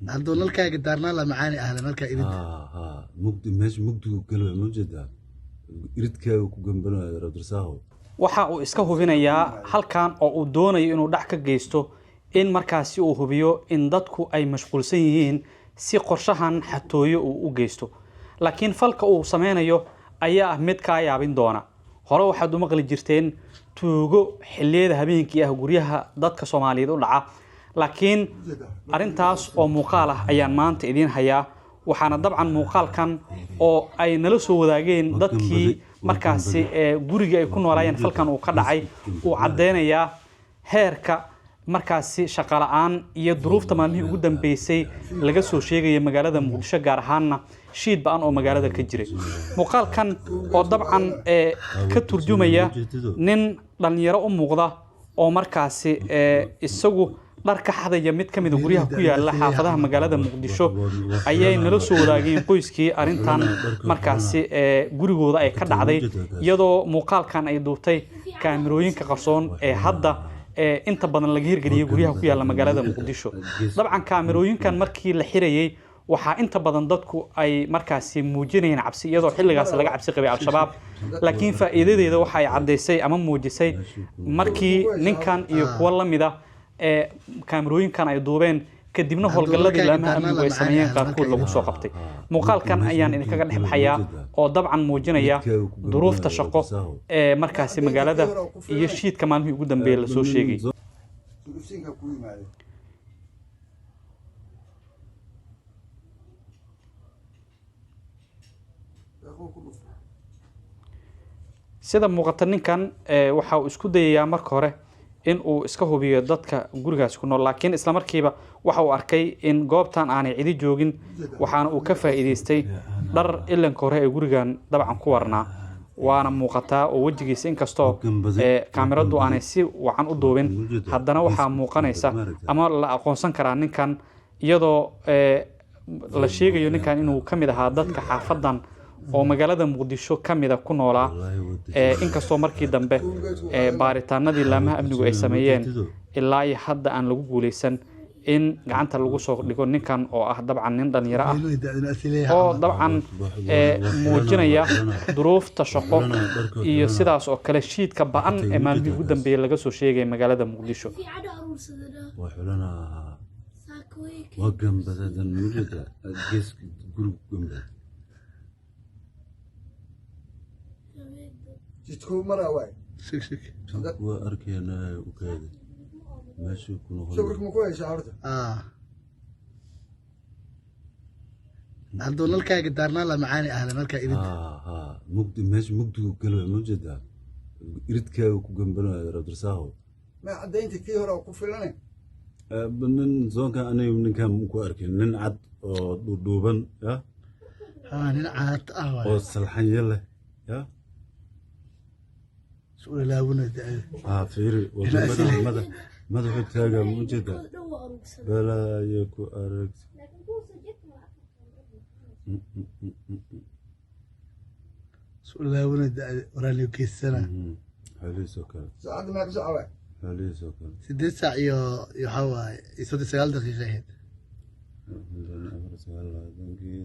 Hadduu nalkaaga daarnaa la macaani ahle nalkaa iridda. Ha, mugdi, meesha mugdigu galaya ma jeedaa? Iridkaaga ku gambanaya, Cabdirasaaqo. Waxa uu iska hubinayaa halkan oo uu doonayo inuu dhac ka geysto, in markaasi uu hubiyo in dadku ay mashquulsan yihiin si qorshahan xatooyo uu u geysto. Laakiin falka uu sameynayo ayaa ah mid kaa yaabin doona. Hore waxaad u maqli jirteen tuugo xilliyada habeenkii ah guryaha dadka Soomaaliyeed u dhaca, laakiin arrintaas oo muuqaal ah ayaan maanta idiin hayaa. Waxaana dabcan muuqaalkan oo ay nala soo wadaageen dadkii markaasi ee guriga ay ku noolaayeen falkan uu ka dhacay uu caddeynayaa heerka markaasi shaqo la'aan iyo duruufta maalmihii ugu dambeysay laga soo sheegaya magaalada Muqdisho, gaar ahaanna shiid ba'an oo magaalada ka jiray. Muuqaalkan oo dabcan ee ka turjumaya nin dhalinyaro u muuqda oo markaasi ee isagu dhar ka xadaya mid ka mid a guryaha ku yaala xaafadaha magaalada Muqdisho ayay nala soo wadaageen qoyskii arrintan markaasi ee gurigooda ay ka dhacday, iyadoo muuqaalkan ay duubtay kaamirooyinka qarsoon ee hadda ee inta badan laga hirgeliyay guryaha ku yaala magaalada Muqdisho. Dabcan kaamirooyinkan markii la xirayay waxaa inta badan dadku ay markaasi muujinayeen cabsi, iyadoo xilligaas laga cabsi qabay Al-Shabaab, laakiin faa'iidadeeda waxa ay caddaysay ama muujisay markii ninkan iyo kuwo la mid ah ee kaamirooyinkan ay duubeen, kadibna howlgalladii laamaha amnigu ay sameeyeen qaarkood lagu soo qabtay. Muuqaalkan ayaan idinkaga dhex baxayaa oo dabcan muujinaya duruufta shaqo ee markaasi magaalada iyo shiidka maalmihii ugu dambeeyay lasoo sheegay. Iftiinka ku yimaade. Deeqo ku dhufo. Sida muuqata ninkan waxa uu isku dayayaa marka hore in uu iska hubiyo dadka gurigaasi ku nool, laakiin isla markiiba waxa uu arkay in goobtan aanay cidi joogin, waxaana uu ka faa'iidaystay dhar ilanka hore ee gurigan dabcan ku warnaa. Waana muuqataa oo wejigiisa, inkastoo kaamiradu aanay si wacan u duubin, haddana waxaa muuqanaysa ama la aqoonsan karaa ninkan, iyadoo la sheegayo ninkan inuu ka mid ahaa dadka xaafadan oo magaalada Muqdisho ka mida ku noolaa, inkastoo markii dambe baaritaanadii laamaha amnigu ay sameeyeen ilaa iyo hadda aan lagu guuleysan in gacanta lagu soo dhigo ninkan oo ah dabcan nin dhalinyaro ah oo dabcan muujinaya duruufta shaqo iyo sidaas oo kale shiidka ba'an ee maalmihii ugu dambeeyay laga soo sheegaya magaalada Muqdisho. Waa xulanaa, waa gambadadan mujeda, geeska gurigu gambada. Jidkuu maraa waay. Shig shig. Waa arkaynaa, u kaadi meeshuu ku noqon. Sawirka ma ku haysaa horta? Hadduu nalkaaga daarnaa la macaani ahle nalkaa iridda. Ha, mugdi, meesha mugdigu galaya ma jeedaa? Iridkaaga ku gambanaya, Cabdirasaaqo. Ma caddaynta kii hore oo ku filanay? Nin zoonkan aniga ninkan ku arkin, nin cad oo dhuudhuuban ya. Ha, nin caato ah waay. Oo salxanya leh ya. Isu laabuna da'da. Ha, fiiri wada madax madaxu taaga, ma jeedaa? Balaayo ku arag. Isu laabuna da'da waraaliyo geysana. Xoolihiisoo kale. Saacadda meeqa saac waay? Xoolihiisoo kale. 8 saac iyo waxaa waaye iyo 39 daqiiqo ahayd. 4 9 20-kii.